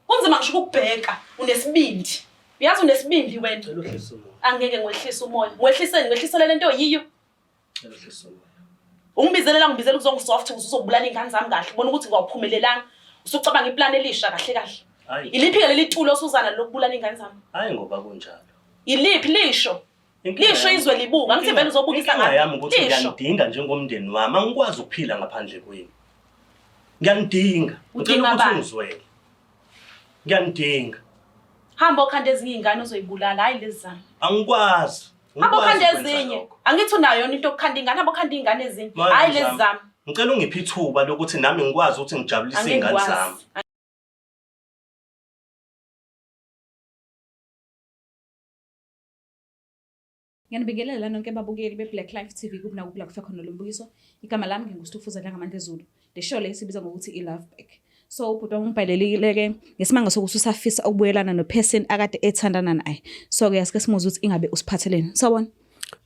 Kunzima ngisho ukukubheka, unesibindi. Uyazi unesibindi wena. Cela uhlise umoya. Angeke ngiwehlise umoya. Ngiwehliseni, ngiwehlisele lento oyiyo. Cela uhlise umoya. Ungibizelela ngibizela ukuzongisoft ukuze uzobulala iy'ngane zami kahle. Ubona ukuthi ngawuphumelelanga. Usucabanga iplani elisha kahle kahle. Hayi. Iliphi-ke leli tulo osuzana lokubulala iy'ngane zami? Hayi ngoba kunjalo. Iliphi lisho? Inkinga Lisho yami- izwe libuka. Angithi vele uzobukisa Inkinga ngami. yami ukuthi Lisho. ngiyanidinga njengomndeni wami. Angikwazi ukuphila ngaphandle kwenu. Ngiyanidinga. Ngicela Udinga ukuthi bani? ungizwele. Ngiyanidinga. Hamba okhanda ezinye iy'ngane ozoyibulala, hhayi lezi zami. Angikwazi. Hamba Angikwazi okhanda ukwenza ezinye. lokho. Angithi unayo yona into yokukhanda ingane, hamba okhanda iy'ngane ezinye. Manje Hhayi lezi zami, zami. Ngicela ungiphe ithuba lokuthi nami ngikwazi ukuthi ngijabulise Angeke iy'ngane ngikwazi. zami. Ngiyanibingelela nonke babukeli be-Black Life TV kuphi nakuphi la kufika khona lo mbukiso. Igama lami nginguStufuza Dlangamandla Zulu. Le show le sibiza ngokuthi i-Love Back. So ubhuti wami ungibhalelile-ke ngesimanga sokuthi usafisa ukubuyelana no-person akade ethandana naye. So-ke asike simuze ukuthi ingabe usiphatheleni. Sawubona.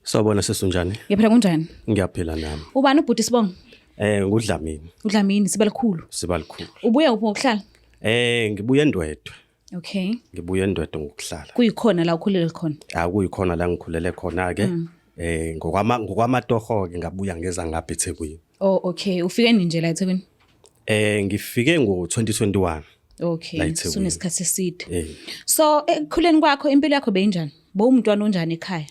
Sawubona sisi unjani? Ngiyaphila kunjani? Ngiyaphila nami. Ubani ubhuti sibonga? Eh nguDlamini, UDlamini sibalikhulu. sibalikhulu. Ubuya kuphi ngokuhlala? Eh ngibuye eNdwedwe. Okay. Ngibuye eNdwedwe ngokuhlala. Kuyikhona la ukhulele khona. Akuyikhona la ngikhulele khona ke. Eh ngokwama ngokwamatoho ke ngabuya ngeza ngapha eThekwini. Oh okay. Ufike nini nje la eThekwini? Eh ngifike ngo2021. La Okay. eThekwini. Sunesikhathi eside. Eh So ekukhuleni kwakho impilo yakho beyinjani? Bowumntwana onjani ekhaya?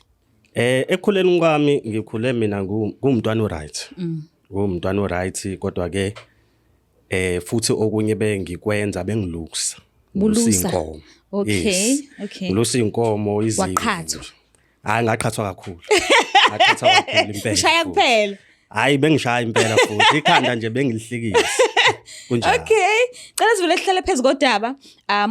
Eh ekukhuleni kwami ngikhule mina ngumntwana oright. Ngumntwana oright kodwa ke eh futhi okunye bengikwenza bengilusa. Ngilusa Bulusa. iy'nkomo. Okay, Yes. okay. Ngilusa iy'nkomo izimvu. Waqhathwa. Hayi ngaqhathwa kakhulu. Ngaqhathwa kakhulu impela. Ushaya futhi. kuphela. Hayi bengishaya impela futhi ikhanda nje bengilihlikisa. Kunjalo. Okay. Cela sivele sihlale phezu kodaba.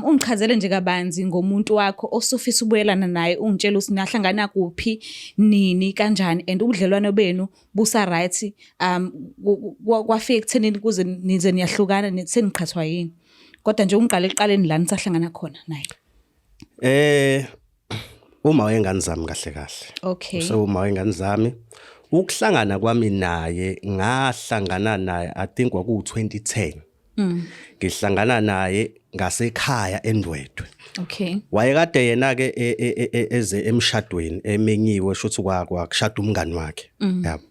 Ungichazele nje kabanzi ngomuntu wakho osufisa ubuyelana naye, ungitshele ukuthi nahlangana kuphi, nini, kanjani and ubudlelwano benu busa right kwafika ekuthenini kuze nize niyahlukana seniqhathwa yini. Kodwa nje ungiqale ekuqaleni la nisahlangana khona naye. Eh uma wengane zami kahle kahle. Okay. Usewuma wengane zami. Ukuhlangana kwami naye ngahlangana naye I think kwaku 2010. Ngihlangana naye ngasekhaya eNdwedwe. Okay. Wayekade yena ke eze emshadweni emenyiwe shuthi kwakushada umngani wakhe. Yabo.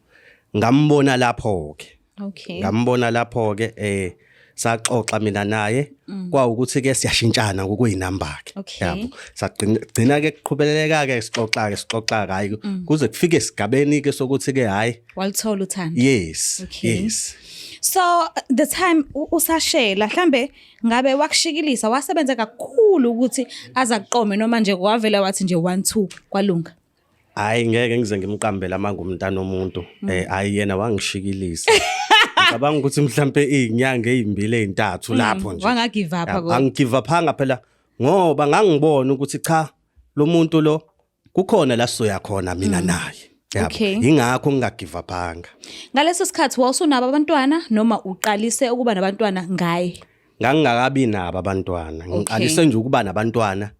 Ngambona lapho ke. Okay. Ngambona lapho ke eh saxoxa mina naye kwawukuthi ke siyashintshana ngokuyinamba ke. Okay. Yabo. Sagcina gcina ke kuqhubeleka ke sixoxa ke sixoxa hayi kuze kufike esigabeni ke sokuthi ke hayi Walithola uthando. yes Okay. yes. So the time usashela mhlambe ngabe wakushikilisa wasebenza kakhulu ukuthi azakuqome noma nje kwavela wathi nje 1 2 kwalunga. Hayi ngeke ngize ngimqambele amanga umntana omuntu. Eh hayi yena wangishikilisa. Ngicabanga ukuthi mhlambe izinyanga ezimbili ezintathu lapho nje. Wanga give up Yabo, kodwa. Angigive uphanga phela ngoba ngangibona ukuthi cha lo muntu lo kukhona la sizoya khona mina naye. Yabo. Okay. Ingakho ngingagive uphanga. Ngaleso sikhathi wawusunabo abantwana noma uqalise ukuba nabantwana ngaye. Ngangingakabi nabo abantwana. Ngiqalise nje ukuba nabantwana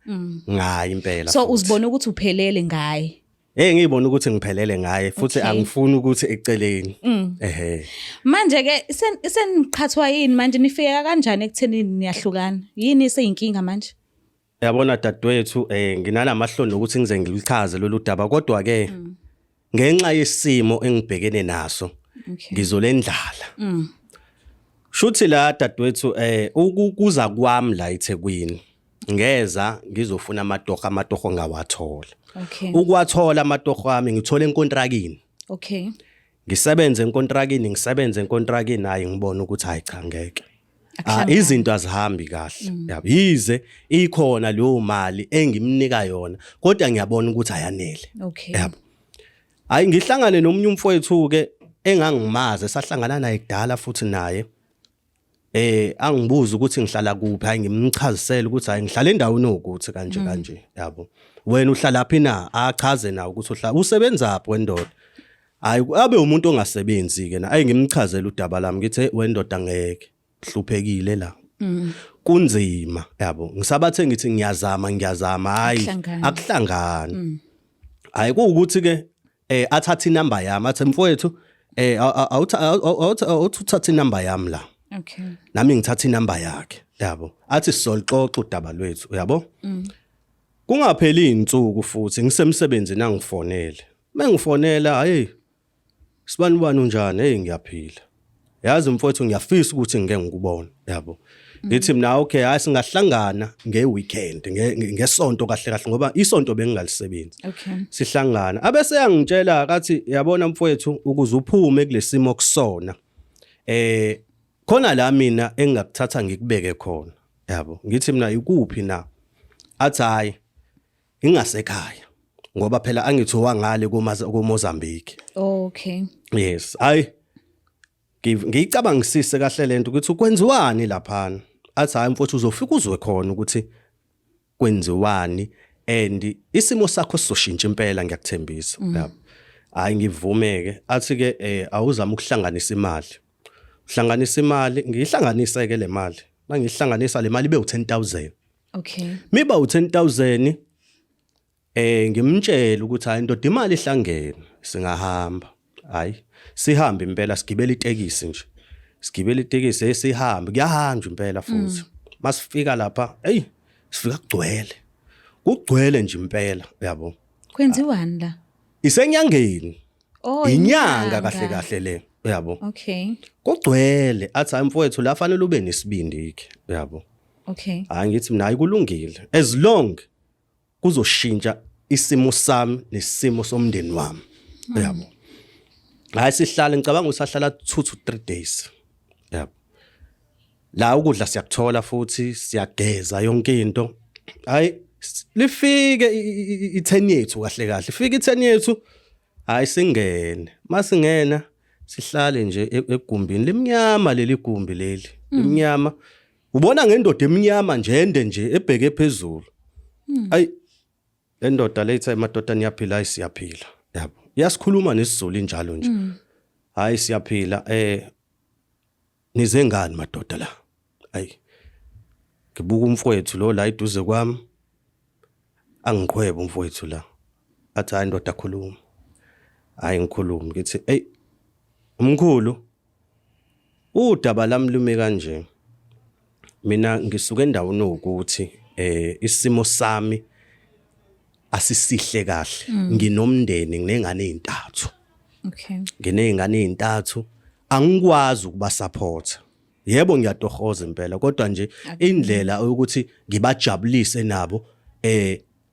ngaye impela. So futhi. uzibona ukuthi uphelele ngaye. Eh ngiyibona ukuthi ngiphelele ngaye futhi Okay. angifuni ukuthi eceleni. Ehhe. Manje ke seniqhathwa yini manje nifika kanjani ekutheni niyahlukana? Yini seyinkinga manje? Yabona dadewethu eh nginalamahloni ukuthi ngize ngilichaze lolu daba kodwa ke ngenxa yesimo engibhekene naso Okay. ngizolendlala. Shuthi la dadewethu eh ukukuza kwami la eThekwini ngeza ngizofuna amatoho amatoho ngawathola. Okay. Ukwathola amatoho ami ngithole enkontrakini. Okay. Ngisebenze enkontrakini ngisebenze enkontrakini hayi ngibona ukuthi hayi cha ngeke. Ah Akuhlangani. izinto azihambi kahle. Yabo yize ikhona leyo mali engimnika yona kodwa ngiyabona ukuthi ayanele. Okay. Yabo. Hayi ngihlangane nomunye umfowethu ke engangimazi sahlangana naye kudala futhi naye eh angibuza ukuthi ngihlala kuphi hayi ngimchazisele ukuthi hayi ngihlala endaweni ukuthi kanje kanje yabo wena uhlala phi na achaze na ukuthi uhlala usebenzaphi wendoda hayi abe umuntu ongasebenzi ke na ayi ngimchazele udaba lami ngithi "Hey, wendoda ngeke hluphekile la kunzima yabo ngisabathe ngithi ngiyazama ngiyazama hayi Akuhlangani. akuhlangani hayi kuwukuthi ke eh athathe inamba yami athi mfowethu eh awuthatha inamba yami la. Okay. Nami ngithatha inamba yakhe, yabo. Athi sizolixoxa udaba lwethu, uyabo? Kungapheli izinsuku futhi ngisemsebenzini angifonele. Mengifonela, hey sibani bani unjani? Hey ngiyaphila. Yazi mfowethu ngiyafisa ukuthi ngike ngikubone, yabo. Ngithi mina okay, hayi singahlangana ngeweekend, ngesonto kahle kahle ngoba isonto bengingalisebenzi. Okay. Sihlangana. Abese yangitshela kathi yabona mfowethu ukuze uphume kulesimo kusona. Khona la mina engingakuthatha ngikubeke khona, yabo. Ngithi mina ikuphi na? Athi hayi ingasekhaya ngoba phela angithi wangale kuMozambique. Okay. Yes, hayi ngiyicabangisise kahle lento ukuthi kwenziwani laphana. Athi hayi mfowethu uzofika uzwe khona ukuthi kwenziwani and isimo sakho sizoshintsha impela ngiyakuthembisa. Yabo. Hayi ngivumeke athi ke awuzama ukuhlanganisa imali. Hlanganisa imali, ngiyihlanganise ke le mali. Mangihlanganisa le mali ibe u10000. Okay. Miba u10000 ngimtshela ukuthi hayi ndoda imali ihlangene singahamba. Hayi sihambe impela sigibela itekisi nje. Sigibela itekisi esihambe kuyahanjwa impela futhi. Masifika lapha hey sifika kugcwele. Kugcwele nje impela yabo. Kwenziwani la? Isenyangeni. Oh, inyanga kahle kahle le yabo. Okay. Kugcwele athi hayi mfowethu la fanele ube nesibindi ke yabo. Okay. Hayi ngithi mina hayi kulungile as long kuzoshintsha isimo sami nesimo somndeni wami yabo. Hayi sihlale ngicabanga usahlala 2 to 3 days yabo. La ukudla siyakuthola futhi siyageza yonke into. Hayi lifike i-10 yethu kahle kahle. Ifike i-10 yethu hayi singene. Masingena sihlale nje egumbini limnyama leli gumbi leli. Limnyama. Ubona ngendoda eminyama nje ende nje ebheke phezulu. Ayi le ndoda letha emadoda niyaphila hayi siyaphila. Yabo. Iyasikhuluma nesiZulu injalo nje. Hayi siyaphila nize ngani madoda la. Ayi ngibuka umfowethu lo la eduze kwami angiqhwebe umfowethu la. Athi hayi ndoda khuluma. Hayi ngikhuluma ngithi hey umkhulu udaba lami lume kanje. Mina ngisuka endaweni ukuthi isimo sami asisihle kahle. Nginomndeni nginengane ezintathu. Okay. Nginezingane ezintathu angikwazi ukuba support. Yebo ngiyatohoza impela kodwa nje indlela ukuthi ngibajabulise nabo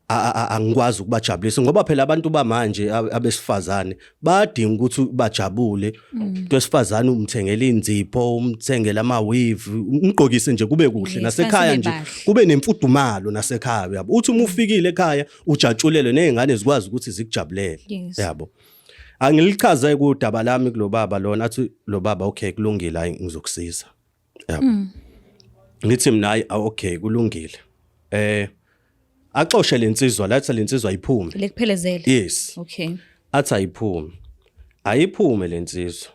angikwazi ukubajabulisa ngoba phela abantu bamanje abesifazane badinga ukuthi bajabule. Umuntu wesifazane umthengela inzipho, umthengela ama weave, umgqokise nje kube kuhle nasekhaya nje kube nemfudumalo nasekhaya yabo. Uthi uma ufikile ekhaya ujatshulelwe nezingane zikwazi ukuthi zikujabulele yabo. Angilichaze kudaba lami kulobaba lona athi lo baba okay kulungile hayi ngizokusiza. Yabo. Ngithi mina hayi okay kulungile. Axoshe lensizwa lathi lensizwa ayiphume. Lekuphelezele. Yes. Okay. Athi ayiphume. Ayiphume lensizwa.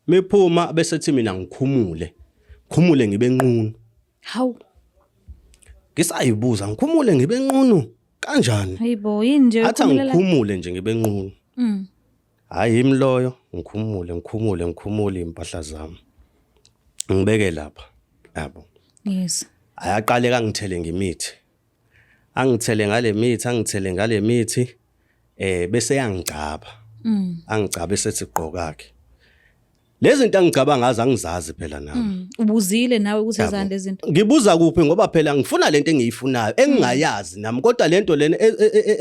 Miphuma bese thi mina ngikhumule. Khumule ngibe nqunu. Hawu. Ngisayibuza ngikhumule ngibe nqunu kanjani? Hayibo yini nje Athi angikhumule nje ngibe nqunu. Hayi yimi loyo ngikhumule ngikhumule ngikhumule impahla zami. Ngibeke lapha. Yabo. Yes. Ayaqale kangithele ngemithi. Angithele ngale mithi, angithele ngale mithi bese yangigcaba. Angigcaba esethi gqoka ke. Lezi zinto angigcaba ngazo angizazi phela nami. Ubuzile nawe ukuthi ezani lezi zinto? Ngibuza kuphi ngoba phela ngifuna lento engiyifunayo engingayazi nami kodwa lento lena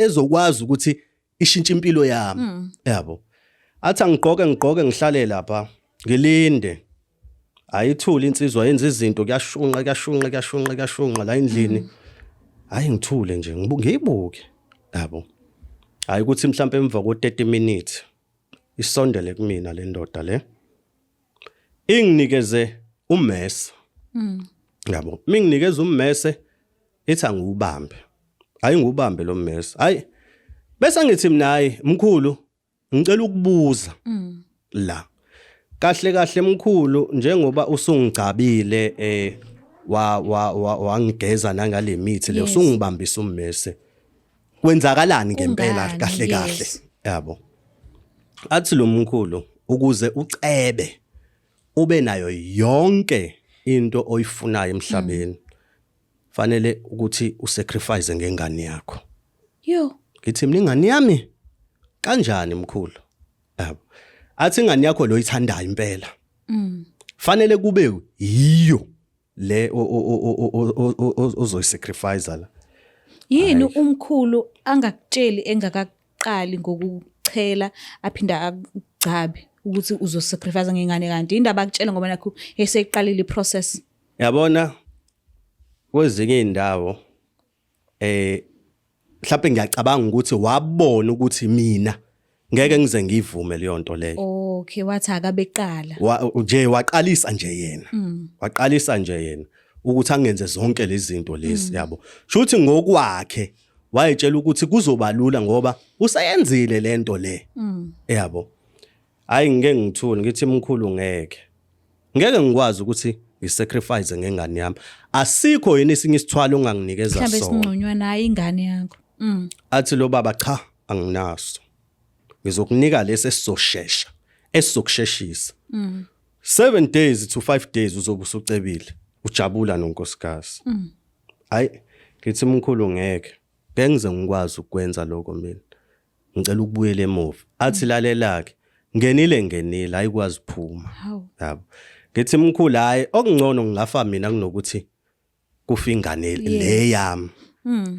ezokwazi ukuthi ishintshe impilo yami. Yabo. Athi angigqoke ngigqoke ngihlale lapha ngilinde. Ayithule insizwa yenza izinto kuyashunqa kuyashunqa kuyashunqa kuyashunqa la endlini. Hayi ngithule nje ngiyibuke. Yabo. Hayi ukuthi mhlawumbe emva ko 30 minutes isondele kumina le ndoda le. Inginikeze ummese. Yabo. Minginikeza ummese ithi angiwubambe. Hayi ngiwubambe lo mmese. Hayi bese ngithi mina hayi mkhulu ngicela ukubuza la. Kahle kahle mkhulu njengoba usungigcabile wangigeza nangale mithi le usungibambisa ummese. Kwenzakalani ngempela kahle kahle yabo. Athi lo mkhulu ukuze ucebe ube nayo yonke into oyifunayo emhlabeni fanele ukuthi usacrifice ngengane yakho. Yo. Ngithi mina ingane yami kanjani mkhulu? Yabo. Athi ingane yakho lo ithandayo impela. Fanele kube yiyo le ozoyisacrifice la. Yini umkhulu angakutsheli engakaqali ngokuchela aphinda akugcabe ukuthi uzosacrifice ngengane kanti indaba akutshela ngoba nakho eseyiqalile iprocess. Yabona kwezinye indawo mhlawumbe ngiyacabanga ukuthi wabona ukuthi mina ngeke ngize ngiyivume leyo nto leyo. Okay, wathi akabeqala. Nje waqalisa nje yena. Waqalisa nje yena ukuthi angenze zonke lezi zinto lezi yabo. Shuthi ngokwakhe wayetshela ukuthi kuzoba lula ngoba usayenzile lento le. Yabo. Hayi ngike ngithule ngithi mkhulu ngeke. Ngeke ngikwazi ukuthi ngisacrifice ngengane yami. Asikho yini esinye isithwalo onganginikeza Mhlambe sona. singconywana naye ingane yakho. Athi lo baba cha anginaso. Ngizokunika lesi esizoshesha, esizokusheshisa. 7 days to 5 days uzobe usucebile, ujabula nonkosikazi. Hayi ngithi mkhulu ngeke. Ngeke ngize ngikwazi ukwenza lokho mina. Ngicela ukubuyela emuva. Athi lalela ke. Ngenile ngenile ayikwazi phuma. Hawu. Yabo. Ngithi mkhulu hayi okungcono ngingafa mina kunokuthi kufa ingane le yami.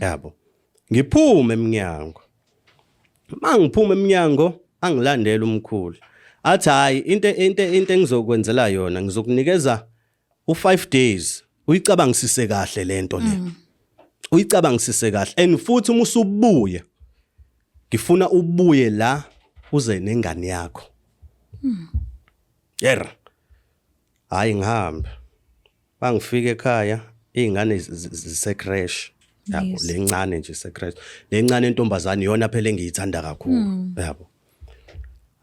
Yabo. Ngiphume eminyango. Mangiphuma eminyango angilandela umkhulu. Athi hayi into engizokwenzela yona ngizokunikeza u5 days uyicabangisise kahle lento le. Uyicabangisise kahle and futhi uma usubuya ngifuna ubuye la uze nengane yakho. Yer. Hayi ngihambe. Bangifika ekhaya izingane zise crash. Yabo lencane nje se crash. Lencane intombazane iyona phela engiyithanda kakhulu. Yabo.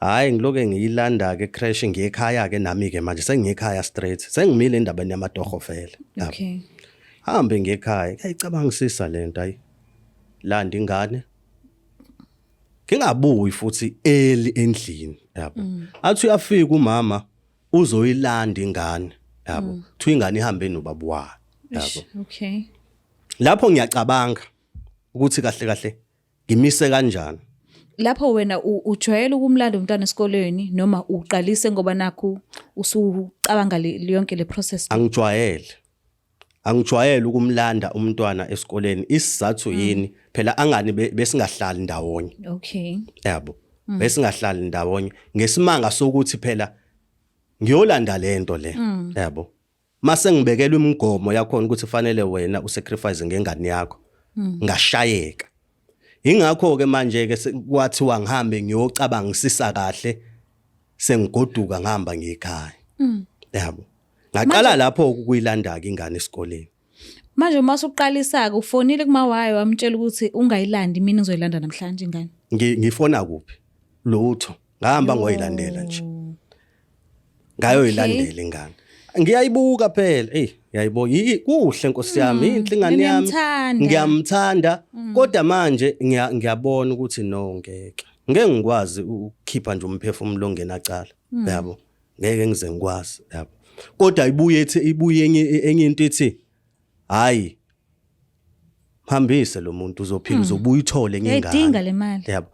Hayi ngiloke ngiyilanda ke crash ngiye ekhaya ke nami ke manje sengiyekhaya straight. Sengimile endabeni yamatoho vele. Yabo. Okay. Hambe ngekhaya ngiyayicabangisisa lento ayi. Landa ingane. Ngingabuyi futhi early endlini yabo. Athi uyafika umama uzoyilanda ingane yabo. Kuthiwa ingane ihambe nobaba wayo yabo. Okay. Lapho ngiyacabanga ukuthi kahle kahle ngimise kanjani. Lapho wena ujwayele ukumlanda umntwana esikoleni noma uqalise ngoba nakhu usucabanga yonke le process? Angijwayele. Angijwayele ukumlanda umntwana esikoleni. Isizathu yini? Phela angani besingahlali ndawonye. Okay. Yabo. Besingahlali ndawonye ngesimanga sokuthi phela ngiyolanda lento le. Yabo. Mase ngibekelwe imigomo yakhona ukuthi fanele wena usacrifice ngengane yakho. Ngashayeka. Ingakho ke manje ke kwathiwa ngihambe ngiyocabangisisa kahle sengigoduka ngihamba ngiyekhaya. Yabo. Ngaqala lapho ukuyilanda ke ingane esikoleni. Manje uma usuqalisa ke ufonile kuma wayo wamtshela ukuthi ungayilandi mina ngizoyilanda namhlanje ingane. Ngifona kuphi? Lutho. Ngahamba ngoyilandela nje. Ngayoyilandela ingane. Ngiyayibuka phela. Ey, ngiyayibuka. Kuhle Nkosi yami, inhle ingane yami. Ngiyamthanda. Kodwa manje ngiyabona ukuthi no ngeke. Ngeke ngikwazi ukukhipha nje umphefumulo ongenacala. Yabo. Ngeke ngize ngikwazi, yabo. Kodwa ibuye ethi ibuye enye into ithi hayi hambise lo muntu uzophila uzobuya uthole enye ingane. Uyayidinga le mali. Yabo.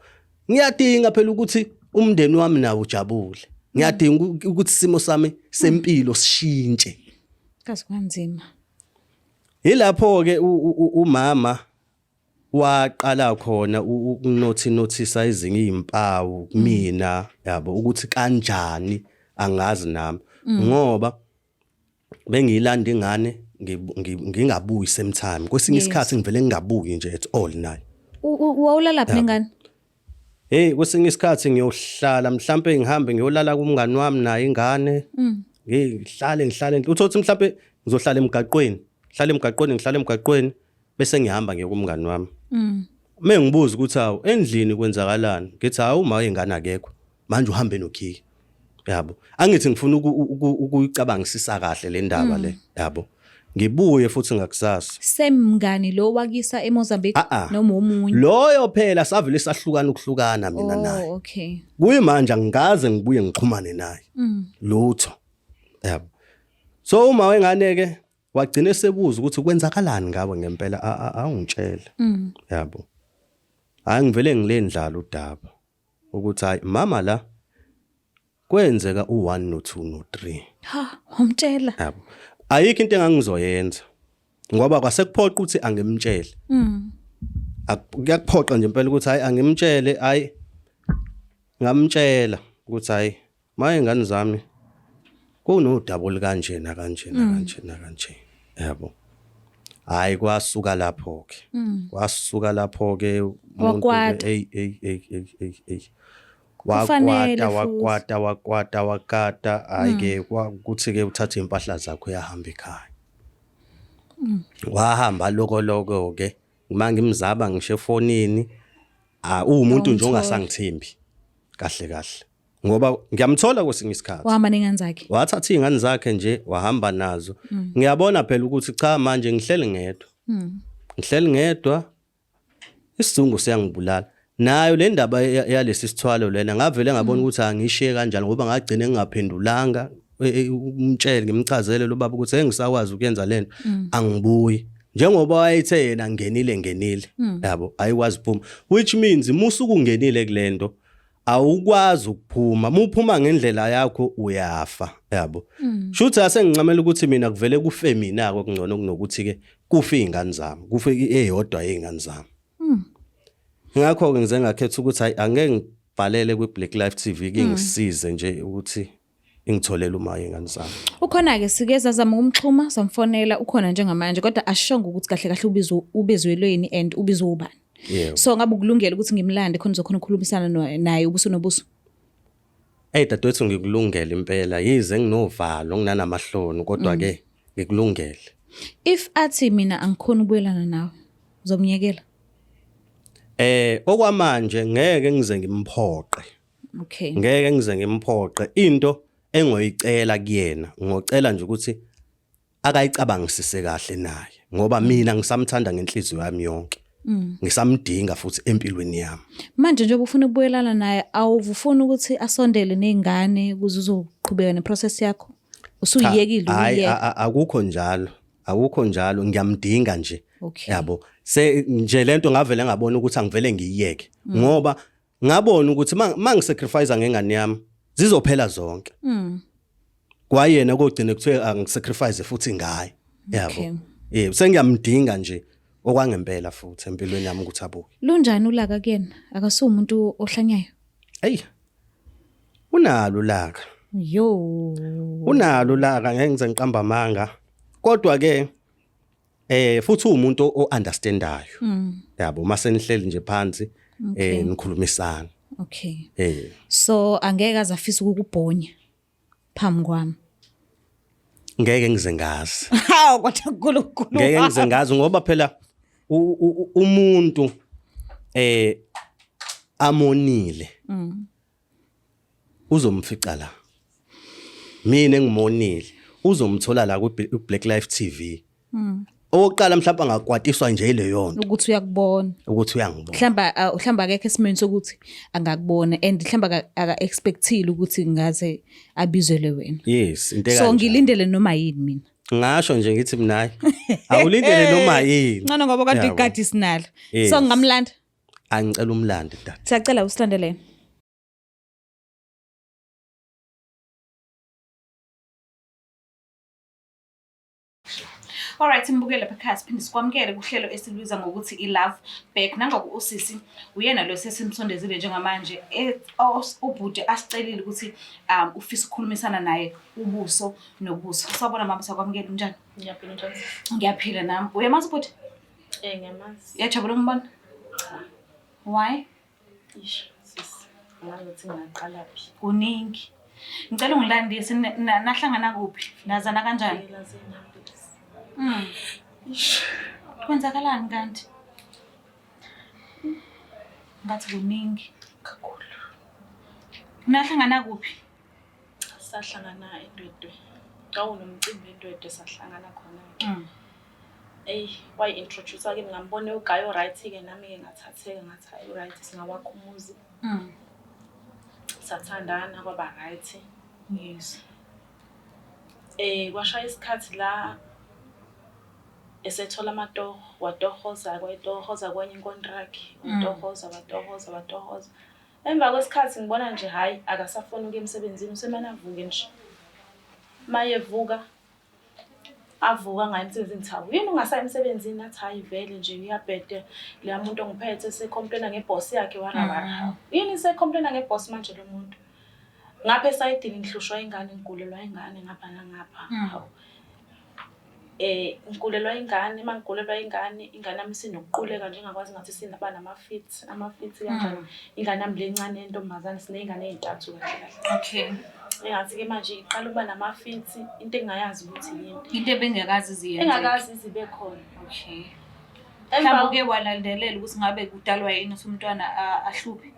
Ngiyadinga phela ukuthi umndeni wami nawo ujabule. Ngiyadinga ukuthi isimo sami sempilo sishintshe. Kazi kwanzima. Yilapho ke umama waqala khona ukunothi nothisa ezinye izimpawu kumina yabo ukuthi kanjani angazi nami ngoba bengiyilanda ingane ngingabuyi same time kwesinye isikhathi ngivele ngingabuyi nje at all nayo. Wawulala phi nengane? Hey kwesinye isikhathi ngiyohlala mhlambe ngihambe ngiyolala kumngani wami naye ingane. Ngihlale ngihlale uthothi mhlambe ngizohlala emgaqweni, ngihlale emgaqweni ngihlale emgaqweni bese ngihamba ngiye kumngani wami. Mengibuza ukuthi hawu endlini kwenzakalani ngithi hawu uma ingane akekho manje uhambe nokhiye. Yabo. Angithi ngifuna ukuyicabangisisa kahle le ndaba le yabo. Ngibuye futhi ngakusasa. Same mngani lo wakisa eMozambique noma omunye? Loyo phela savele sahlukana ukuhlukana mina naye. Oh okay. Kuyimanje angikaze ngibuye ngixhumane naye. Lutho. Yabo. So uma wengane ke wagcina esebuza ukuthi kwenzakalani ngawe ngempela, awungitshele. Yabo, hayi ngivele ngilendlala udaba ukuthi hayi mama, la kwenzeka u1 no2 no3. Ha, wamtshela? Yabo, ayikho into engangizoyenza ngoba kwasekuphoqa ukuthi angimtshele. Kuyakuphoqa nje impela ukuthi hayi angimtshele. Hayi, ngamtshela ukuthi hayi maye ngane zami, kunodaba olukanje nakanje nakanje nakanje, yabo. Hayi, kwasuka lapho ke, kwasuka lapho ke umuntu ke. Wakwata. Ey ey ey ey ey ey. Kufanele Wakwata. futhi. Wakwata, wakwata, wakata. Hayi ke, kwakuthi ke uthathe impahla zakho, uyahamba ekhaya. Wahamba loko loko ke, mangimzaba ngisho efonini, ah, uwumuntu nje Awumtholi. ongasangithembi kahle kahle, ngoba ngiyamthola kwesinye isikhathi. Wahamba nengane zakhe? Wathatha iy'ngane zakhe nje, wahamba nazo. Ngiyabona phela ukuthi cha, manje ngihleli ngedwa, ngihleli ngedwa, isizungu siyangibulala. Nayo le ndaba yalesi sithwalo lena, ngavele ngabona ukuthi angishiye kanjalo, ngoba ngagcina ngingaphendulanga. Umtshele, ngimchazele lo baba ukuthi engisakwazi ukuyenza lento, angibuyi njengoba wayethe yena ngenile, ngenile, yabo, ayikwazi ukuphuma, which means musuku ungenile kulento awukwazi ukuphuma. Muphuma ngendlela yakho uyafa, yabo. Shuthi asengincamela ukuthi mina kuvele kufe mina kungcono kunokuthi ke kufe izingane zami, kufe eyodwa yezingane zami. Ngakho ke ngize ngakhetha ukuthi hayi, angeke ngibhalele kwi Black Life TV ke ngisize nje ukuthi ingitholele uma ingane zami. Ukhona-ke, sike sazama ukumxhuma, samfonela, ukhona njengamanje, kodwa ashongo ukuthi kahle kahle ubizwe ubizwelweni and ubizwe ubani. So ngabe ukulungela ukuthi ngimlande khona uzokhona ukukhulumisana naye ubuso nobuso? Hey dadewethu, ngikulungele impela, yize nginovalo, nginanamahloni, kodwa ke ngikulungele. If athi mina angikhona ukubuyelana nawe, uzomnyekela? Okwamanje ngeke ngize ngimphoqe. Ngeke ngize ngimphoqe. Into engoyicela kuyena, ngocela nje ukuthi akayicabangisise kahle naye, ngoba mina ngisamthanda ngenhliziyo yami yonke. Ngisamdinga futhi empilweni yami. Manje njengoba ufuna ukubuyelana naye, awufuni ukuthi asondele ney'ngane ukuze uzoqhubeka neprocess yakho? Usuyiyekile? Hayi. Ukuyeka? Akukho njalo. Akukho njalo, ngiyamdinga nje. Yabo. Se nje lento ngavele ngabona ukuthi angivele ngiyiyeke, ngoba ngabona ukuthi mangisacrifice ngengane yami zizophela zonke. Kwayena kogcina kuthiwe angisacrifice futhi ngaye. Yabo. Yebo, sengiyamdinga nje okwangempela futhi empilweni yami ukuthi abuye. Lunjani ulaka kuyena? Akasuwumuntu ohlanyayo? Hey. Unalo ulaka. Yo. Unalo ulaka, ngeke ngize ngiqamba amanga. Kodwa ke futhi uwumuntu o-understandayo. Yabo, mase nihleli nje phansi nikhulumisana. So angeke aze afise ukukubhonya phambi kwami? Ngeke ngize ngazi. Hawu, kodwa uNkulunkulu. Ngeke ngize ngazi, ngoba phela umuntu amonile uzomfica la. Mina engimonile uzomthola la ku Black Life TV. Okokuqala mhlawumbe angakwatiswa nje leyo nto ukuthi uyakubona. Ukuthi uyangibona. Mhlamba mhlamba akekho esimweni sokuthi angakubona and mhlamba aka expectile ukuthi ngaze abizelwe wena. Yes, into So ekanjalo. ngilindele noma yini mina? Ngasho nje ngithi mina hayi, awulindele noma yini. Ngcono ngoba kade Yabo. ikati sinalo. Yes. So ngingamlanda? Angicela umlando dad. Siyacela usilandele. Alright, mbukele lapha ekhaya, siphinde sikwamukele kuhlelo esilubiza ngokuthi i-Love Back. Nangoku usisi uyena lo sesimsondezile njengamanje, ubhuti asicelile ukuthi ufisa ukukhulumisana naye ubuso nobuso. Sawubona mama, sakwamukela, unjani? Ngiyaphila, njani? Ngiyaphila nami. Uyamazi ubhuti? Eh, ngiyamazi. Uyajabula umbona? Cha. Why? Ish, sis. Ngathi ngaqala phi? Kuningi. Ngicela ungilandise, nahlangana kuphi? Nazana kanjani? Phela zinambisi. Ish. Kwenzakalani kanti? Ngathi kuningi. Kakhulu. Nahlangana kuphi? Sahlangana eNdwedwe. Kwakunomcimbi eNdwedwe, sahlangana khona-ke. Eyi, wayi-introduce-a kimi, ngambona uguy o-right-ke, nami-ke ngathatheka, ngathi hayi u-right, singawakha umuzi. Sathandana kwaba right. Kwashaya isikhathi la esethola amatoho, watohoza kwayitohoza kwenye inkontraki, watohoza watohoza watohoza. Emva kwesikhathi ngibona nje hhayi akasafuni ukuya emsebenzini usemane avuke nje. Mayevuka avuka angayi emsebenzini ngithi hawu yini ungasayi emsebenzini athi hhayi vele nje uyabheda loya muntu ongiphethe esekhompulena ngebhosi yakhe warawara. Hawu yini esekhompulena ngebhosi manje lo muntu? Ngapha esayidini ngihlushwa ingane ngigulelwa ingane ngapha nangapha. Hawu. Ngigulelwa ingane, uma ngigulelwa ingane, ingane yami isinokuquleka nje ingakwazi ngathi isinaba nama-fits, ama-fits kanjani. Ingane yami le ncane yentombazane siney'ngane ey'ntathu kahle kahle. Okay. Engathi-ke manje iqala ukuba nama-fits, into engingayazi ukuthi yini. Into ebengakaze iziyenzeke. Engakaze izibe khona. Okay. Mhlawumbe uke walandelela ukuthi ngabe kudalwa yini ukuthi umntwana ahluphe?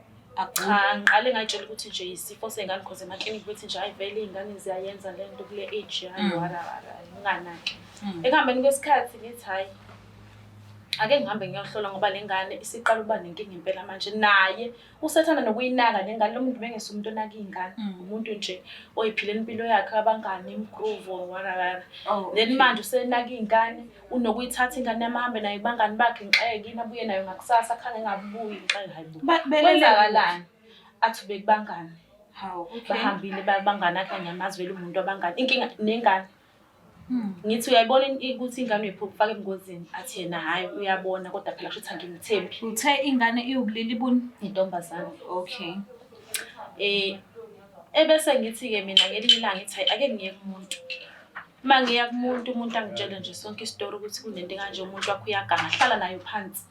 Cha, ngiqale ngayitshela ukuthi nje yisifo sey'ngane cause emaklinikhi bethi nje hhayi vele iy'ngane ziyayenza le nto kule age yayo wara wara nginganaki. Ekuhambeni kwesikhathi ngithi hhayi ake ngihambe ngiyohlola ngoba le ngane isiqala ukuba nenkinga impela manje. Naye usethanda nokuyinaka le ngane, lo muntu ubengese umuntu onaka iy'ngane. Umuntu nje oyiphilela impilo yakhe abangani, imgroove wara wara. Then manje usenaka iy'ngane. Unokuyithatha ingane yami ahambe nayo kubangani bakhe ngixeke kini abuye nayo ngakusasa khange engabuyi ngixeke hayi bo. Kwenzakalani? Athi ubekubangani. Hawu, okay. Bahambile bangani akhe ngiyamazi vele umuntu wabangani. Inkinga nengane. Ngithi uyayibona ukuthi ingane uyiphupha ebungozini athi yena hhayi uyabona kodwa phela kusho ukuthi angimthembi. Uthe ingane iwubulili buni? Intombazane. Okay. Ebese ngithi-ke mina ngelinye ilanga ngithi hhayi ake ngiye kumuntu. Uma ngiya kumuntu umuntu angitshele nje sonke isitori ukuthi kunento ekanje umuntu wakho uyaganga hlala nayo phansi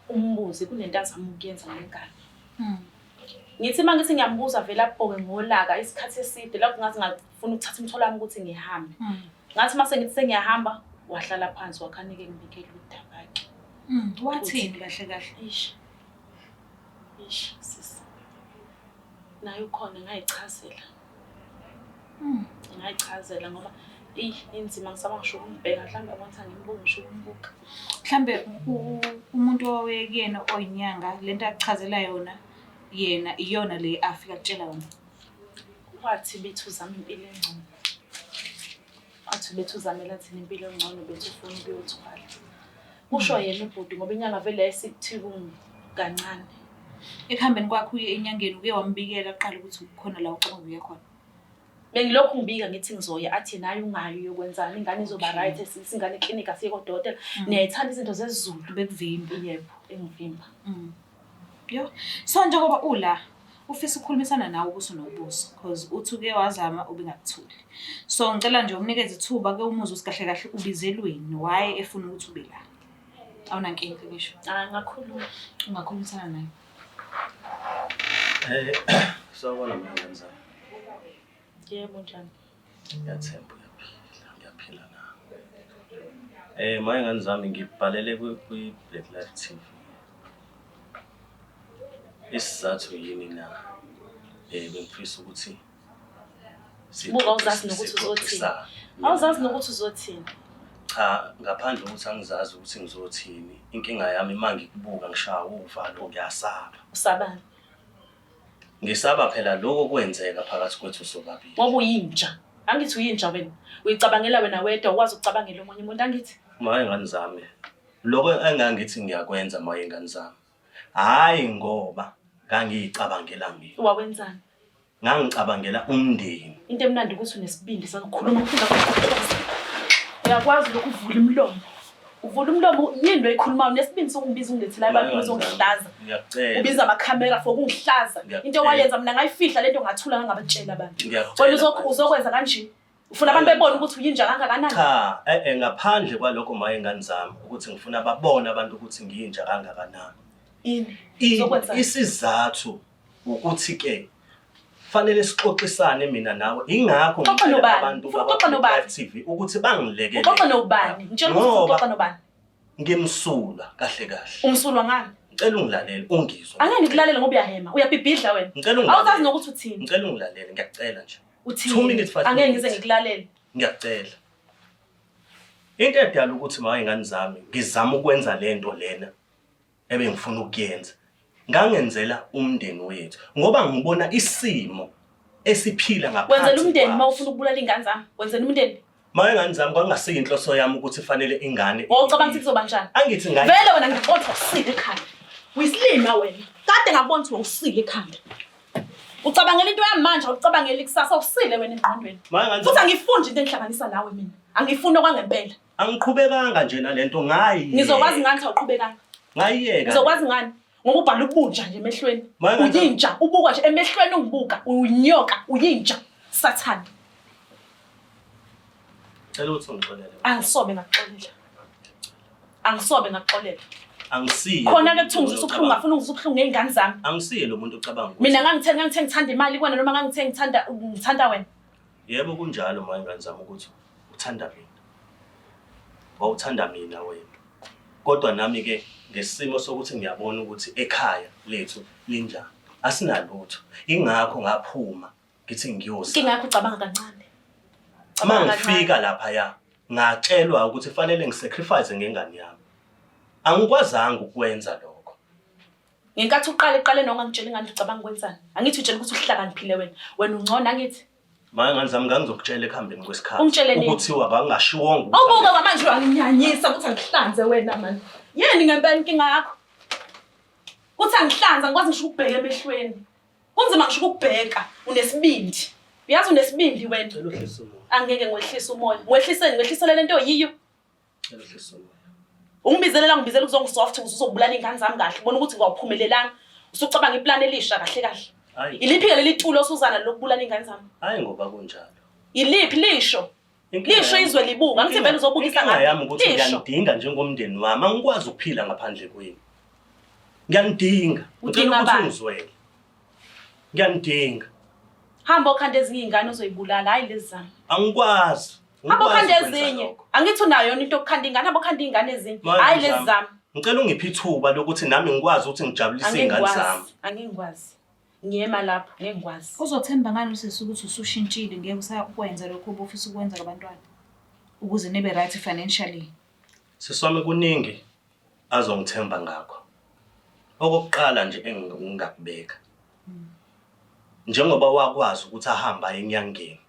umbuze kunento azama ukuyenza ngengane. Ngithi uma ngithi ngiyambuza vele abhoke ngolaka isikhathi eside lapho ngaze ngafuna ukuthatha umthwalo wami ukuthi ngihambe. Ngathi uma sengithi sengiyahamba wahlala phansi wakhanike ngibikele udaba-ke. Wathini kahle kahle? Eish. Eish sisi. Naye ukhona ngayichazela. Ngayichazela ngoba eyi inzima ngisaba ngisho ukumbheka mhlawumbe yabona ukuthi angimbuki ngisho ukumbuka. Mhlambe umuntu owawuye kuyena oyinyanga lento akuchazela yona yena iyona le afika kutshela yona. Wathi bethi uzama impilo engcono. Wathi bethi uzamela thina impilo engcono bethi ufuna ukuyothwala. Kusho yena ubhuti ngoba inyanga vele yayisikuthi kancane. Ekuhambeni kwakho uye enyangeni uke wambikela kuqala ukuthi kukhona la ucabanga ukuya khona. Bengilokhu ngibika ngithi ngizoya athi naye ungayi uyokwenzani ingane izoba right sisi ingane eklinikhi asiye kodokotela. Niyayithanda izinto zesiZulu. Bekuvimba. Yebo, engivimba. Yo. So njengoba ula ufisa ukukhulumisana nawe ubuso nobuso because uthi uke wazama ubengakuthuli. So ngicela nje umnikeze ithuba ke umuzwe ukuthi kahle kahle ubizelweni why efuna ukuthi ube la. Awunankinga ngisho. Ah ngakhuluma. Ungakhulumisana naye. Sawubona mngani zami. Yebo njani? Ngiyathemba uyaphila, ngiyaphila nami. Maye ngani zami ngibhalele kwi Black Life TV. Isizathu yini na? Bengifisa ukuthi Buka awuzazi nokuthi uzothini. Awuzazi nokuthi uzothini. Cha, ngaphandle kokuthi angizazi ukuthi ngizothini, inkinga yami uma ngikubuka ngishaya uvalo ngiyasaba. Usabani? Ngisaba phela lokho kwenzeka phakathi kwethu sobabili. Ngoba uyinja. Angithi uyinja wena. Uyicabangela wena wedwa, ukwazi ukucabangela omunye umuntu angithi? Maye ngani zami. Lokho engangithi ngiyakwenza maye ngani zami. Hhayi ngoba ngangiyicabangela mina. Wawenzani? Ngangicabangela umndeni. Into emnandi ukuthi unesibindi sakukhuluma uyakwazi lokhu uvula umlomo. Uvula umlomo yini lo oyikhulumayo unesibindi sokungibiza ungilethela abantu uzongihlaza. Ngiyacela. Ubiza amakhamera for ukungihlaza. Into owayenza mina ngayifihla lento ngathula ngangabatshela abantu. Wena uzokwenza kanje. Ufuna abantu bebone ukuthi uyinja kangakanani? Cha, ngaphandle kwalokho maye ngane zami ukuthi ngifuna babone abantu ukuthi ngiyinja kangakanani. Ini? Isizathu ukuthi ke fanele sixoxisane mina nawe ingakho Uxoxa ngicela nobani? abantu Ufuna ukuxoxa nobani? Live TV ukuthi bangilekelele. Uxoxa nobani? Ngitshela ukuthi Ngoba uxoxa nobani. Ngimsulwa kahle kahle. Umsulwa ngani? Ngicela ungilalele ungizwe. Angeke ngikulalele ngoba uyahema, uyabhibhidla wena. Ngicela ungilalele. Awuzazi nokuthi uthini. Ngicela ungilalele ngiyakucela nje. Uthini? 2 minutes 5 Angeke ngize minutes. ngikulalele. Ngiyakucela. Into edala ukuthi maye ngane zami ngizama ukwenza lento lena ebengifuna ukuyenza ngangenzela umndeni wethu ngoba ngibona isimo esiphila ngaphansi Wenzela umndeni uma kwaso. ufuna ukubulala ingane zami. Wenzela umndeni. Maye ngane zami kwakungasiyo inhloso yami ukuthi fanele ingane. Wawucabanga ukuthi kuzoba njani? Angithi ngane. Vele wena ngikubona ukuthi awusile ekhanda. Uyisilima wena. Kade ngakubona ukuthi wawusile ekhanda. Ucabangela into yami manje awucabangeli ikusasa awusile wena engqondweni. Maye ngane Futhi zami angifuni nje into engihlanganisa nawe mina. Angifuni okwangempela. angiqhubekanga nje nalento ngayi. Ngizokwazi ngani ukuthi awuqhubekanga? Ngayiyeka. Ngizokwazi ngani? Ngoba ubhala ubunja nje emehlweni. Maye ngane zami Uyinja, ubukwa nje emehlweni ungibuka, uyinyoka, uyinja. Sathane. Cela ukuthi ungixolele. Angisobe ngakuxolela. Angisobe ngakuxolela. Angisiye. Khona ke kuthiwa ngizwisa ubuhlungu ngafuna ungizwisa ubuhlungu ngey'ngane zami. Angisiye lo muntu ocabanga ukuthi. Mina ngangithe ngangithe ngithanda imali kuwena noma ngangithe ngithanda ngithanda wena. Yebo kunjalo maye ngane zami ukuthi uthanda mina. Wawuthanda mina wena. Kodwa nami ke ngesimo sokuthi ngiyabona ukuthi ekhaya lethu linjani. Asinalutho. Ingakho ngaphuma ngithi ngiyoza. Inkinga yakho ucabanga kancane. Uma ngifika laphaya ngatshelwa ukuthi fanele ngisacrifice ngengane yami. Angikwazanga ukwenza lokho. Ngenkathi uqala eqale noma ngitshela ingane ucabanga ukwenzani? Angithi utshela ukuthi uhlakaniphile wena. Wena ungcono angithi? Manje ngane zami ngangizokutshela ekuhambeni kwesikhathi. Ungitshele nini? Ukuthiwa bangashiwonga ukuthi Awubuka kwamanje uyanginyanyisa ukuthi angihlanze wena manje. Yini ngempela inkinga yakho? Kuthi angihlanze angikwazi ngisho ukubheka emehlweni. Kunzima ngisho ukukubheka, unesibindi. Uyazi unesibindi wena. Cela uhlise umoya. Angeke ngiwehlise umoya. Ngiwehliseni, ngiwehlisele lento oyiyo. Cela uhlise umoya. Ungibizelela ngibizela ukuzongisoft ukuze uzobulala iy'ngane zami kahle. Ubona ukuthi ngawuphumelelanga. Usucabanga iplani elisha kahle kahle. Hayi. Iliphi-ke leli tulo osuzana lokubulala iy'ngane zami? Hayi ngoba kunjalo. Yiliphi lisho? Inkinga Lisho yami- izwe libuka. Angithi vele uzobukisa Inkinga ngami. yami ukuthi Lisho. ngiyanidinga njengomndeni wami. Angikwazi ukuphila ngaphandle kwenu. Ngiyanidinga. Ngicela Udinga ukuthi bani? ungizwele. Ngiyanidinga. Hamba okhanda ezinye iy'ngane ozoyibulala, hhayi lezi zami. Angikwazi. Hamba Angikwazi okhanda ukwenza ezinye. lokho. Angithi unayo yona into yokukhanda ingane, hamba okhanda iy'ngane ezinye. Manje Hhayi lezi zami, zami. Ngicela ungiphe ithuba lokuthi nami ngikwazi ukuthi ngijabulise iy'ngane zami. Angikwazi. Angikwazi. Ngiyema lapho, ngeke ngikwazi. Uzothemba ngani usisi ukuthi usushintshile ngeke usakwenza lokho obufisa ukwenza kubantwana ukuze nibe right financially? Sisi wami kuningi azongithemba ngakho. Okokuqala nje engingakubeka. Njengoba wakwazi ukuthi ahambe aye enyangeni.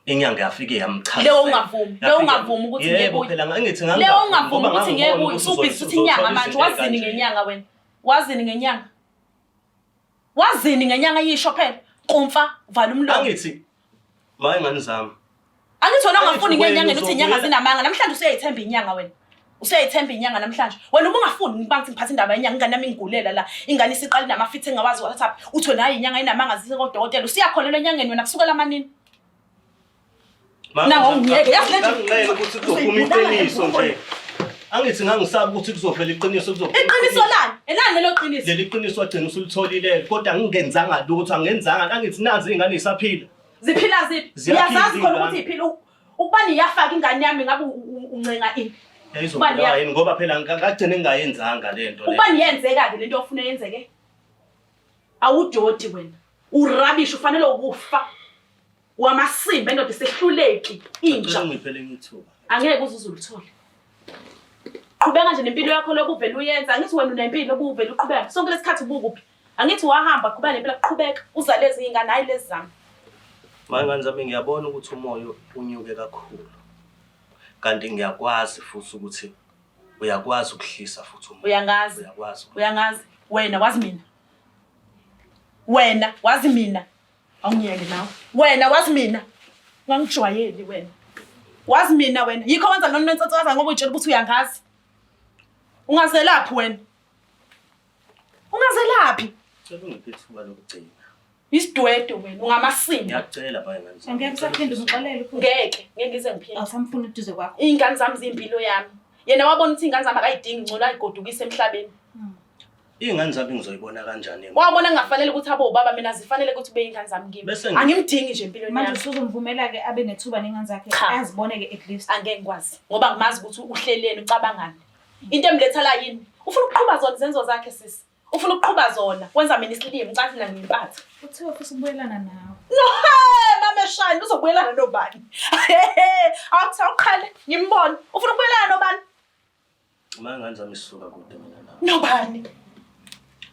Inyanga yafike yamchazela. Leyo ungavumi, leyo ungavumi ukuthi ngeke Yebo uye. phela ngithi Leyo ungavumi ngoba ukuthi ngeke ngangibona uye. ukuthi Usubhizi uthi inyanga uzothola manje izinto wazini ezikanje. ngenyanga wena? Wazini ngenyanga? Wazini ngenyanga yisho phela. Nkumfa vala umlomo. Angithi maye ngane zami. Angithi wena ungafuni Angithi wena ngenyangeni uthi inyanga uzobuyela- zinamanga. Namhlanje usuyayithemba inyanga wena. Usuyayithemba inyanga namhlanje. Wena uma ungafuni ngiba ngithi ngiphatha indaba yenyanga ingane yami ingigulela la. Ingane isiqala inamafithi engawazi wathathaphi. Uthi wena hayi inyanga inamanga zise kodokotela. Usiyakholelwa enyangeni wena kusukela amanini. Nango ungiyeke. Yazi le nje- Ngangixela ukuthi kuzophuma iqiniso nje. Angithi ngangisaba ukuthi kuzovela iqiniso kuzophuma. Iqiniso lani? Elani lelo qiniso? Leli qiniso wagcina usulitholile kodwa ngingenzanga lutho angenzanga angithi nazi izingane zisaphila. Ziphila ziphi? Ziyaphila Uyazazi khona iy'ngane. ukuthi iphila ukuba niyafaka ingane yami ngabe uncenga ini? Yayizobulawa yini ngoba phela ngagcina ngingayenzanga lento le. Ukuba niyenzeka-ke lento ofuna yenzeke. Awudoti wena. Urabish ufanele ukufa. Wamasimba endoda isehluleki inja. Ngicela ungiphe elinye ithuba. Angeke uze uzulithole. Qhubeka nje nempilo yakho lokhu uvele uyenza. Angithi wena unempilo obuvele uqhubeka. Sonke lesikhathi ubukuphi? Angithi wahamba qhubeka nempilo qhubeka uzale ezinye ingane hayi lezi zami. Manje ngane zami ngiyabona ukuthi umoya unyuke kakhulu. Kanti ngiyakwazi futhi ukuthi uyakwazi ukuhlisa futhi umoya. Uyangazi. Uyakwazi. Uyangazi. Wena wazi mina. Wena wazi mina. Awungiyeke nawe. Wena wazi mina. Ungangijwayeli wena. Wazi mina wena. Yikho wenza lona ntsatsaza ngoba uyitshela ukuthi uyangazi. Ungazelaphi wena? Ungazelaphi? Cela ungiphe ithuba lokugcina. Isidwedwe wena, ungamasimba. Ngiyacela baye ngane zami. Angeke usaphinde umxolele futhi. Ngeke, ngeke ngize ngiphinde. Awusamfuni eduze kwakho. Iy'ngane zami ziyimpilo yami. Yena wabona ukuthi iy'ngane zami akayidingi ngcono ayigodukise emhlabeni. Iy'ngane zami ngizoyibona kanjani? Wabona kungafanele ukuthi abe ubaba mina zifanele ukuthi ube iy'ngane zami kimi. Bese ngi- Angimdingi nje empilweni Manje yami. usuzomvumela-ke abe nethuba nengane zakhe Cha. azibone-ke at least. Angeke ngikwazi ngoba ngimazi ukuthi uhleleni ucabangani. Into emletha la yini? Ufuna ukuqhuba zona izenzo zakhe sisi. Ufuna ukuqhuba zona. Wenza mina isilima, ucathi mina ngiyimpatha. Kuthiwa ufisa ukubuyelana nawe. No, hey, mama Shine uzobuyelana nobani? Awuthi awuqhale ngimbone. Ufuna ukubuyelana nobani? Uma ngane zami sisuka kude mina nawe. Nobani?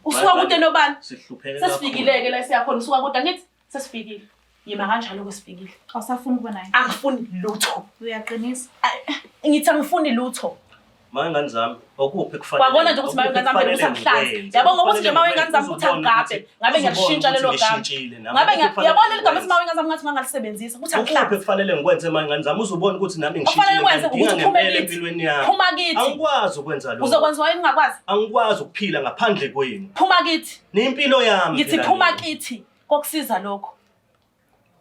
Usuka kude nobani? Sihlupheke Sesifikile-ke la siyakhona usuka kude angithi? Sesifikile. Yima kanjalo kwesifikile. Awusafuni ukuba naye? Angifuni lutho. Uyaqinisa? Ngithi angifuni lutho. Maye ngane zami, okuphi kufanele. Kwakona nje ukuthi maye ngane zami ukuthi angihlanze. Yabo ngoba nje maye ngane zami ukuthi angigabhe, ngabe ngiyalishintsha lelo gama. Ngabe ngiyabona leli gama ethi maye ngane zami ngathi ngangalisebenzisa ukuthi angihlanze. Okuphi kufanele ngikwenze maye ngane zami uzobona ukuthi nami ngishintshile. Okufanele ukwenze ukuthi uphume kithi. Empilweni yami. Phuma kithi. Angikwazi ukwenza lokho. Uzokwenziwa yini ungakwazi? Angikwazi ukuphila ngaphandle kwenu. Phuma kithi. Nimpilo yami. Ngithi phuma kithi. Kokusiza lokho.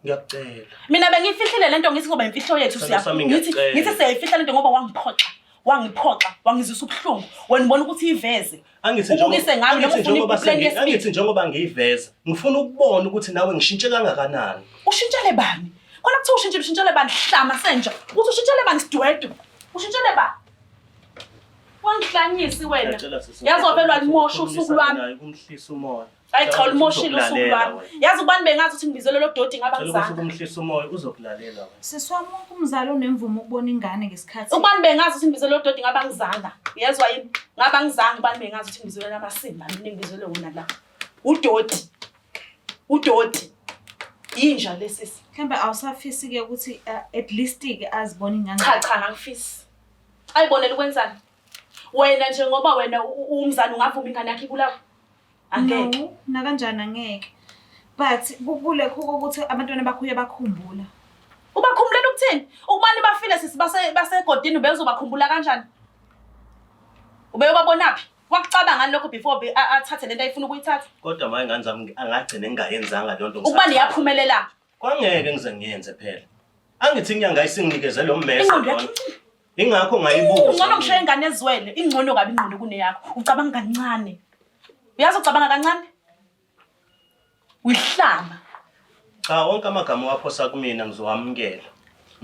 Ngiyakucela. Mina bengiyifihlile lento ngithi ngoba imfihlo yethu Sithando sami, siya ngithi ngiyacela. ngithi siyayifihla lento ngoba wangiphoxa. Wangiphoxa, wangizwisa ubuhlungu. Wena ubona ukuthi iveze. Angithi Ubukise ngami noma angithi ufuna njengoba ipleni sengi- yesibili. angithi njengoba ngiyiveza, ngifuna ukubona ukuthi nawe ngishintshe kangakanani. Ushintshele bani? Khona kuthiwa ushintshile ushintshele bani hlama senja. Uthi ushintshele bani sidwedwe. Ushintshele bani? Wangihlanyisi wena. Ngiyacela sisi, Yazi wabelwa limosha usuku ukukhulumisana lwami. naye, Ukumhlisa umoya. Hayi cha ulimoshile usuku Uzokulalela lwami. wena. Yazi ubani bengazi ukuthi ngibizele lo doti ngaba Cela ukuthi ngizanga. ukumhlisa umoya uzokulalela wena. Sisi wami wonke umzali onemvumo ukubona ingane ngesikhathi. Ubani bengazi ukuthi ngibizele lo doti ngaba ngizanga. Uyezwa yini? Ngaba ngizanga ubani bengazi ukuthi ngibizele amasimba mina ngibizele wona la. Udoti. Udoti. Inja lesisi. Mhlawumbe awusafisi ke ukuthi at least ke azibone ingane. Cha cha ngangifisi. Ayibonele ukwenzani? Wena nje ngoba wena umzali ungavuma ingane yakho ibulawe. Angeke. No, nakanjani angeke. But kulekho ukuthi abantwana bakho uyabakhumbula. Ubakhumbulela ukuthini? Ukubani bafile sisi base basegodini ubezobakhumbula kanjani? Ubeyobabonaphi? Wakucabanga lokho before athathe lento ayifuna ukuyithatha? Kodwa maye ngane zami angagcine ngingayenzanga leyo nto. Ukuba niyaphumelela. Kwangeke ngize ngiyenze phela. Angithi inyanga isinginikeze lo mmese. Ingqondo yakho lona. Ingakho ngayibuza. Ungcono ngisho ingane ezwele, ingcono kabi ingqondo kuneyakho. Ucabanga kancane. Uyazi ucabanga kancane? Uyihlama. Cha wonke amagama owaphosa kumina ngizowamukela.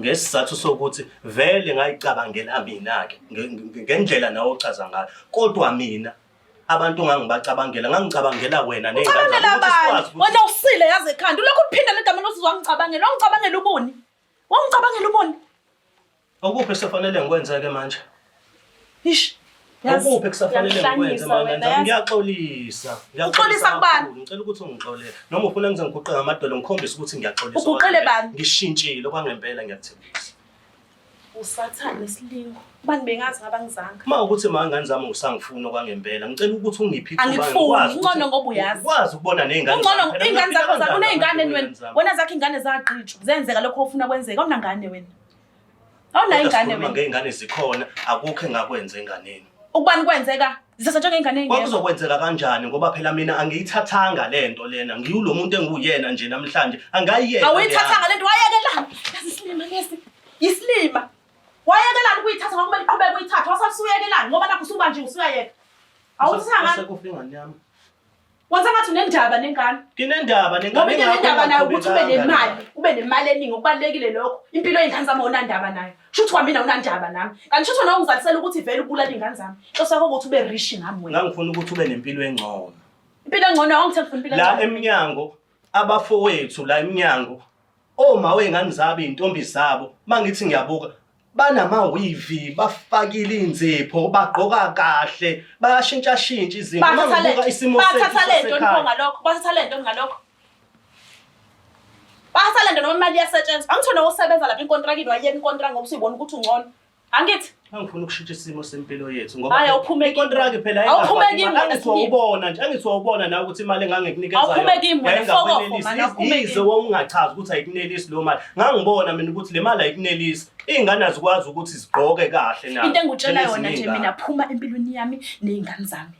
Ngesizathu sokuthi vele ngayicabangela mina-ke ngendlela nawe ochaza ngayo. Kodwa mina abantu ngangibacabangela ngangicabangela wena ney'ngane Ucabangela zami ukuthi bani? sikwazi ukuthi- Wena usile yazi ekhanda. Ulokhu uphinda legama lokuthi wangicabangela. Wangicabangela ubuni? Wangicabangela ubuni? Okuphi ekusafanele ngikwenze-ke manje? Ish. Yazi, Okuphi ekusafanele ngikwenze uyangihlanyisa manje? wena, yazi. Ngiyaxolisa. Uxolisa kubani? kakhulu. Ngicela ukuthi ungixolele. Noma ufuna ngize ngiguqe ngamadolo ngikhombise ukuthi ngiyaxolisa. Uguqele bani? Ngishintshile okwangempela ngiyakuthembisa. Usathane silingo. Ubani bengazi ngaba ngizanga. Uma ukuthi ma ngane zami usangifuna okwangempela, ngicela ukuthi ungiphe ithuba Angikufuni, ngikwazi ukuthi- ungcono ngoba uyazi. Ukwazi ukubona ney'ngane Ungcono zami. Phela ingane zakho ngiyaphila zakho uney'ngane kanjani wena. ngane zami? Wena zakho ingane zagqitshwa. Zenzeka lokho ofuna kwenzeka. Awunangane wena. Awunayo Kodwa ingane sikhuluma wena. ngey'ngane zikhona, akukho engakwenza enganeni. Ukubani kwenzeka? Zisasa njengengane engekho. Kwakuzokwenzeka kanjani ngoba phela mina angiyithathanga lento lena. Ngiwulo muntu enguyena nje namhlanje. Angayiyeka. Awuyithathanga lento wayekelani? Yazi isilima lesi. Isilima. Wayekelani ukuyithatha ngoba kumele uqhubeke uyithathe. Wasale usuyekelani ngoba nakho usubanje usuyayeka. Awuyithathanga. Sekufa ingane yami. Wenza ngathi unendaba nengane. Nginendaba nengane. Ngoba into enendaba nayo ukuthi ube engaqhubekanga nemali, nayo. ube nemali eningi okubalulekile lokho. Impilo yey'ngane zami awunandaba nayo. Shuthi kwamina awunandaba nami. Kanti shuthi wena ungizalisela ukuthi vele ubulala iy'ngane zami. Inhloso yakho ukuthi ube rich ngami wena. Ngangifuna ukuthi ube nempilo engcono. Impilo engcono awungithe ngifuna impilo La engcono. emnyango abafowethu la emnyango oma wey'ngane zabo iy'ntombi zabo mangithi ngiyabuka banamawivi bafakile iy'nzipho bagqoka kahle bayashintshashintsha izinto Uma Bathatha ngibuka lento. isimo sethu Bathatha lento sasekhaya, nipho ngalokho. Bathatha lento ngalokho. Bathatha lento noma imali iyasetshenziswa. Angitho nawe usebenza lapha inkontrakini wayeka inkontraki ngoba usuyibona ukuthi ungcono. Angithi? Angifuni ukushintsha isimo sempilo yethu ngoba Hayi, awuphume kimi. ikontraki phela Awuphume yayingafaki kimi imali. wena, Angithi Silima. wawubona nje angithi wawubona nawe ukuthi imali engangikunikeza Awuphume kimi wena, fokofo, yayingakwenelisi. man, awuphume Yize kimi. wawungachazi ukuthi ayikunelisi leyo mali ngangibona mina ukuthi le mali ayikunelisi iy'ngane azikwazi ukuthi zigqoke kahle nazo Into engikutshela njengezinye yona nje iy'ngane. mina phuma empilweni yami ney'ngane zami.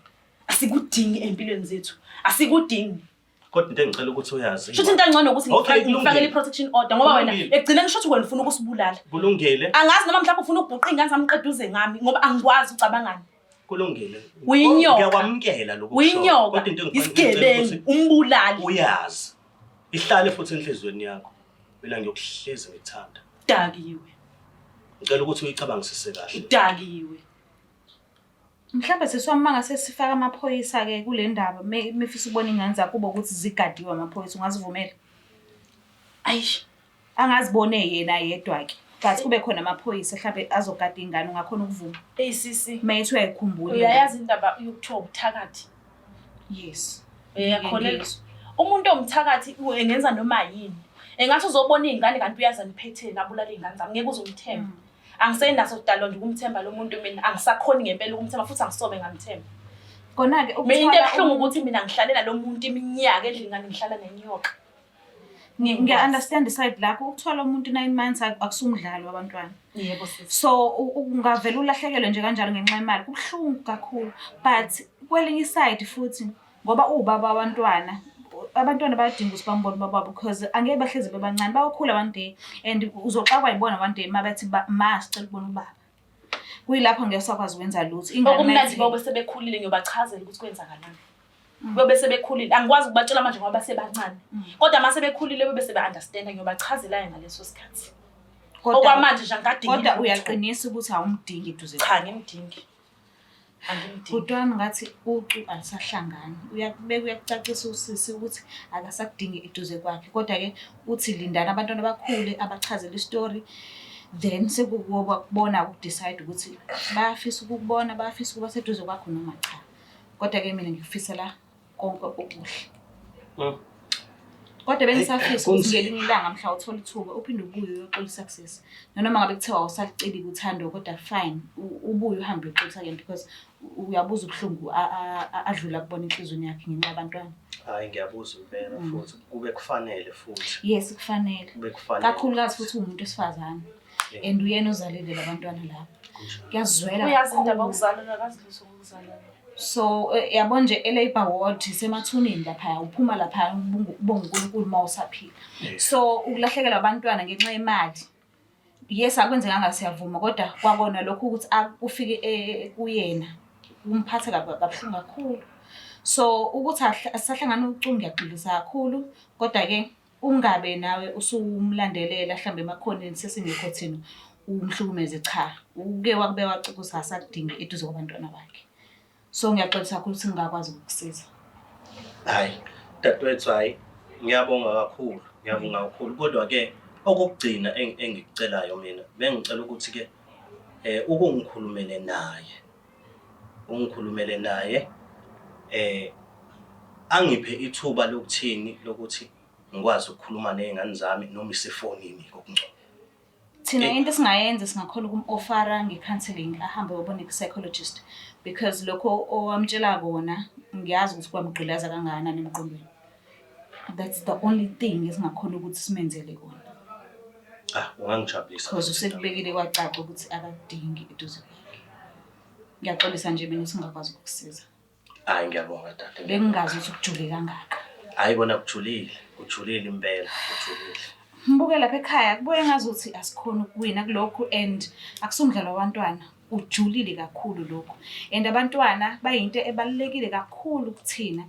Asikudingi empilweni zethu. Asikudingi. Kodwa into engicela ukuthi uyazi. Shuthi into engcono ukuthi Okay, ngifakele i-protection order ngoba wena Kulungile. ekugcineni shuthi wena ufuna ukusibulala. Kulungile. Angazi noma mhlawumbe ufuna ukubhuqa iy'ngane zami qeda uze ngami ngoba angikwazi ucabangani. Kulungile. Uyinyoka. Ngiyakwamukela lokho. Uyinyoka, Kodwa into engifuna ngicela isigebengu, ukuthi umbulali. uyazi. Ihlale futhi enhliziyweni yakho. Mina ngiyokuhlezi ngikuthanda. Udakiwe. Ngicela ukuthi uyicabangisise kahle. Udakiwe. Mhlawumbe sisi wami mangase sifake amaphoyisa-ke kule ndaba mefisa ukubona iy'ngane zakho kube ukuthi zigadiwe amaphoyisa ungazivumela? Ayish. Angazibone yena yedwa-ke but kube khona amaphoyisa mhlawumbe azogada iy'ngane ungakhona ukuvuma? Eyi sisi. Uma ethi uyayikhumbula ingane. Uyayazi indaba yokuthiwa umthakathi? Yes. Uyakholelwa? Ngiyezwa. Umuntu owumthakathi engenza noma yini. Engathi uzobona iy'ngane kanti uyazi aniphetheni abulala iy'ngane zami ngeke uze umthembe. Angisenaso sidalo nje ukumthemba lo muntu mina angisakhoni ngempela ukumthemba futhi angisobe ngamthemba. Kona-ke Mina into ukuthola ebuhlungu ukuthi mina ngihlalela lo muntu iminyaka endlini kanti ngihlala nenyoka. Ngiya-understand iside lakho ukuthola umuntu 9 months akusumdlalo wabantwana. Yebo sisi. So ungavele ulahlekelwe nje kanjalo ngenxa yemali kubuhlungu kakhulu, but kwelinye iside futhi ngoba uwubaba wabantwana, abantwana bayadinga ukuthi bambone ubaba wabo because angeke bahlezi bebancane, bayokhula one day and uzoxakwa yibona one day uma bethi ma sicela ukubona ubaba. Kuyilapho ngeke usakwazi ukwenza lutho. Ingane Okumnandi mayithi- bobe sebekhulile ngiyobachazela ukuthi kwenzakalani. Bobe sebekhulile angikwazi ukubatshela manje ngoba basebancane. Kodwa uma sebekhulile bebe sebe-understanda ngiyobachazela ngaleso sikhathi. Okwamanje nje angikadingi Kodwa lutho. uyaqinisa ukuthi awumdingi eduze. Cha ngimdingi. Angimdingi. Bhuti wami ngathi ucu alisahlangani. Uyakubeka uyakucacisa usisi ukuthi akasakudingi eduze kwakhe. Kodwa-ke uthi lindani abantwana bakhule abachazele isitori then sekukubona ukudecide ukuthi bayafisa ukukubona, bayafisa ukuba seduze kwakho noma cha. Kodwa-ke mina ngikufisela konke okuhle. Kodwa bengisafisa ukuthi Kunzima. ngelinye ilanga mhla uthola ithuba uphinde ubuye uyoxolisa kusisi. Nanoma ngabe kuthiwa awusaliceli uthando kodwa fine ubuye uhambe uyoxolisa kuyena because uyabuza ubuhlungu adlula kubona enhliziyweni yakhe ngenxa yabantwana. Hhayi ngiyabuza impela futhi kube kufanele futhi. Yes, kufanele. Kube kufanele. Kakhulukazi futhi uwumuntu wesifazane. Yeah. And uyena ozalile labantwana laba. Kunjalo. Kuyazwela Uyazi indaba kakhulu. yokuzalana akazi lutho ngokuzalana. So yabo nje e-labour ward isemathuneni laphaya uphuma laphaya ubonga uNkulunkulu uma usaphila. So ukulahlekelwa abantwana ngenxa yemali. Yes, akwenzekanga siyavuma kodwa kwakona lokho ukuthi kufike kuyena kumphathe kabuhlungu kakhulu. So ukuthi asahlangana ucu ngiyaxolisa kakhulu kodwa-ke ungabe nawe usumlandelela mhlawumbe emakhoneni sesingekho thina umhlukumeze cha. Uke wakubeka wacaca ukuthi akasakudingi eduze kwabantwana bakhe. So ngiyaxolisa kakhulu ukuthi ngingakwazi ukukusiza. Hhayi, dadewethu hhayi, ngiyabonga kakhulu, ngiyabonga kakhulu. Kodwa-ke okokugcina engikucelayo mina, bengicela ukuthi-ke ukungikhulumele naye, ungikhulumele naye angiphe ithuba lokuthini lokuthi ngikwazi ukukhuluma ney'ngane zami noma isefonini kokungcono. Thina into esingayenza singakhona ukum-offer-a nge-counselling ahambe ayobona i-psychologist because lokho owamtshela kona ngiyazi ukuthi kwamgqilaza kangakanani emqondweni. That's the only thing esingakhona ukuthi simenzele kona. Ah, ungangijabulisa. Because usekubekile kwacaca ukuthi akakudingi eduze kwakhe. Ngiyaxolisa nje mina ukuthi ngingakwazi ukukusiza. Hhayi ngiyabonga dade. Bengingazi ukuthi kujule kangaka. Hhayi kona kujulile, kujulile impela, kujulile. Ngibuke lapha ekhaya kubuye ngazuthi asikhoni ukuwina kulokhu and akusumdlalo wabantwana. Ujulile kakhulu lokhu. And abantwana bayinto ebalulekile kakhulu kuthina.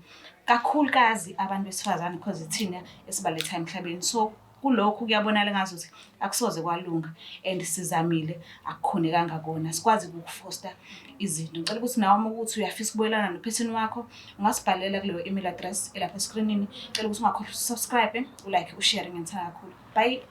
Kakhulukazi abantu besifazane because ithina esibaletha emhlabeni. So kulokhu kuyabonakala ngazuthi akusoze kwalunga and sizamile akukhonekanga kona. Sikwazi ukukufosta izinto. Ngicela ukuthi nawe uma ukuthi uyafisa ukubuyelana nophethini wakho ungasibhalela kuleyo email address elapha eskrinini. Ngicela ukuthi ungakhohlwa usubscribe, ulike, ushare ngiyangithanda kakhulu. Bye.